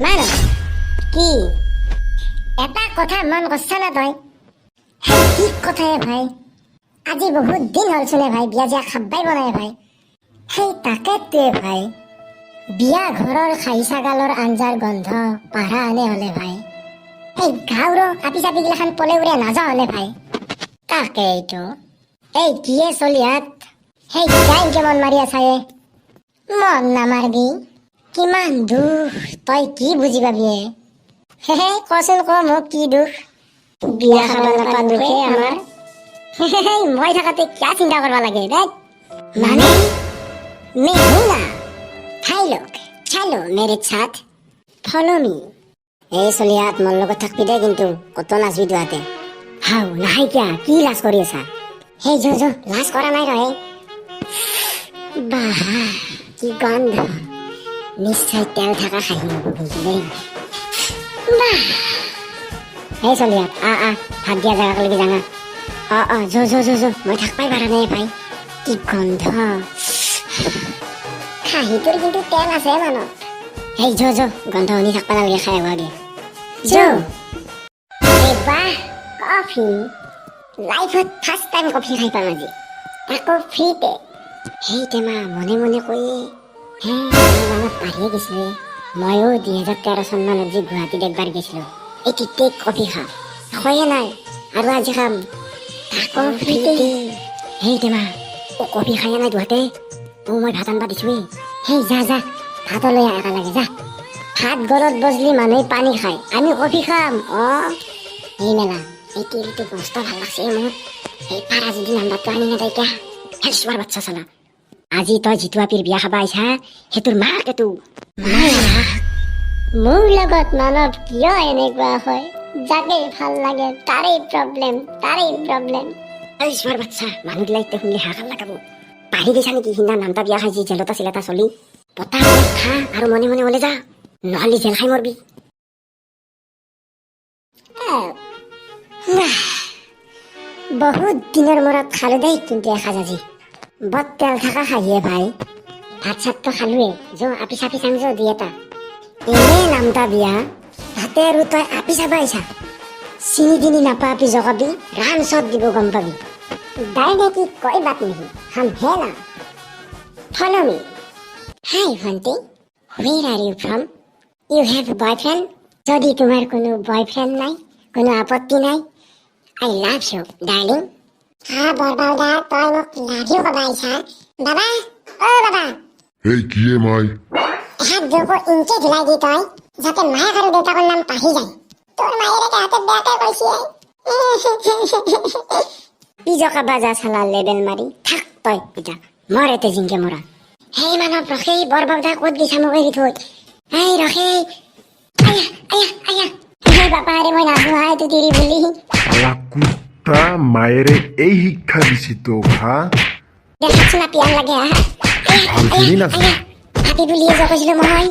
মানৱ, কি এটা কথা মন কৰছা না তই? হেই, কি কথাই ভাই? আজি বহুত দিন হ'ল চোনে ভাই, বিয়া চিয়া খাবাই বনাই ভাই। সেই তাকেটোৱে ভাই, বিয়া ঘৰৰ খাহী ছাগালৰ আঞ্জাৰ গন্ধ পাৰা আনে হলে ভাই, এই গাঁৱৰ আপি চাপি গিলাখান পলে উৰে নাযাওঁ হলে ভাই। তাকেইতো। এই কিয়ে চলিয়াত, সেই কিয়া মন মাৰি আছায়ে? মন নামাৰবি, কিমান দুখ তই কি বুজি পাবি এ? হে, কচোন ক মোক, কি দুখ? বিয়া খাব নাপা দুখে আমাৰ। হে, মই থাকাতে কিয় চিন্তা কৰিব লাগে দেই? মানে मैं हूं ना भाई। लोग चलो मेरे साथ, ফলো মি। এই চলিয়াত, মোৰ লগত থাকবি দে কিন্তু, কত নাচবি দুহাতে। হাও নাহাই কিয়া? কি লাজ কৰি আছা? সেই যো যো, লাজ কৰা নাই ৰহে। বাহ, কি গন্ধ! নিশ্চয় তেল থকা খাহী হ'ব কিন্তু দেই। বাহ! এই চলিয়াত, আহ আহ, ভাত দিয়া জেগালৈকে যাঙা। অ অ, যো যো যো যো, মই থাকবাই পাৰা নাই ভাই। কি গন্ধ! খাহীটোৰ কিন্তু তেল আছে মানত। এই যো যো, গন্ধ শুনি থাকবা নালাগে, খাই আগে যো। এই বাহ, কফি! লাইফত ফাৰ্ষ্ট টাইম কফি খাই পাম আজি, তাকো ফ্ৰীতে। সেই টেমা মনে মনে কৈয়ে হে, মই মনত পাহৰিয়ে গৈছিলো। ময়ো 2013 চন মানত যে গুৱাহাটীত একবাৰ গৈছিলো, এই তেতিয়াই কফি খা খোৱায়ে নাই আৰু আজি খাম, তাকো ফ্ৰীতে। সেই টেমা, অ, কফি খায়ে নাই দুহাতে। অ, মই ভাত আনবা দিছোৱেই। সেই যা যা, ভাতো লৈ আহ একেলগে যা। ভাত গলত বজলি মানুহে পানী খায়, আমি কফি খাম। অ, এই মেলা, এই তিৰিটো মস্ত ভাল লাগছে মোৰ। এই পাৰা যদি নাম্বাৰটো আনি নেদে এতিয়া। হেল চোৱাৰ বাচ্চা চালা, আজি তই যিটো আপিৰ বিয়া খাবা আহিছা, সেইটোৰ মাক এইটো। মাক মোৰ লগত মানৱ কিয় এনেকুৱা হয়? যাকেই ভাল লাগে তাৰেই প্ৰব্লেম, তাৰেই প্ৰব্লেম। এই চোৱাৰ বাচ্চা, মানুহগিলা এতিয়া শুনিলে হাহাকাৰ লগাব। পাহি গৈছা নেকি? সিদিনা নামটা বিয়া খাই যি জেলত আছিল এটা চলি। পটাপট খা আৰু মনে মনে ওলে যা, নহ'লে জেল খাই মৰবি। বাহ, বহুত দিনৰ মূৰত খালো দেই কিন্তু এসাঁজ আজি। বৰ তেল থকা খাহিয়ে ভাই। ভাত চাতটো খালোৱে, যো আপি চাপি চাং যো দুই এটা। এনে নামটা বিয়া, তাতে আৰু তই আপি চাবা আহিছা। চিনি তিনি নাপা আপি জগাবি, ৰাম চত দিব, গম পাবি। डरने की कोई बात नहीं, हम है ना। Follow me. হাই ভন্টি, where are you from? You have boyfriend? যদি তোমাৰ কোনো বয়ফ্ৰেণ্ড নাই, কোনো আপত্তি নাই। I love you, darling. হা বৰবাউদা, তই মোক লাভ you ক'বা আহিছা? বাবা, অ বাবা। এই কিয়ে মাই? হাত জোৰকৈ ইনকে ঢিলাই দি তই, যাতে মায়েক আৰু দেউতাকৰ নাম পাহি যায়। তোৰ মায়েৰে তাহাঁতে বেয়াকে কৈছে। পিজকা বাজা চালা, লেবেল মাৰি থাক তই এতিয়া, মৰ এতে জিংকে মৰা। সেই মানৱ, ৰখেই। বৰবাউদা, ক'ত গৈছা মোক এৰি থৈ? এই ৰখেই। আয়া আয়া আয়া, সেই বাপা আৰে, মই নাজনো হা এইটো তিৰি বুলি। শালা কুত্তা, মায়েৰে এই শিক্ষা দিছি তোক, হা? দেখাচোন, পিয়ান লাগে। আহা। ভালখিনি নাচ। আয়া, হাতী বুলিয়ে যে কৈছিলো মই।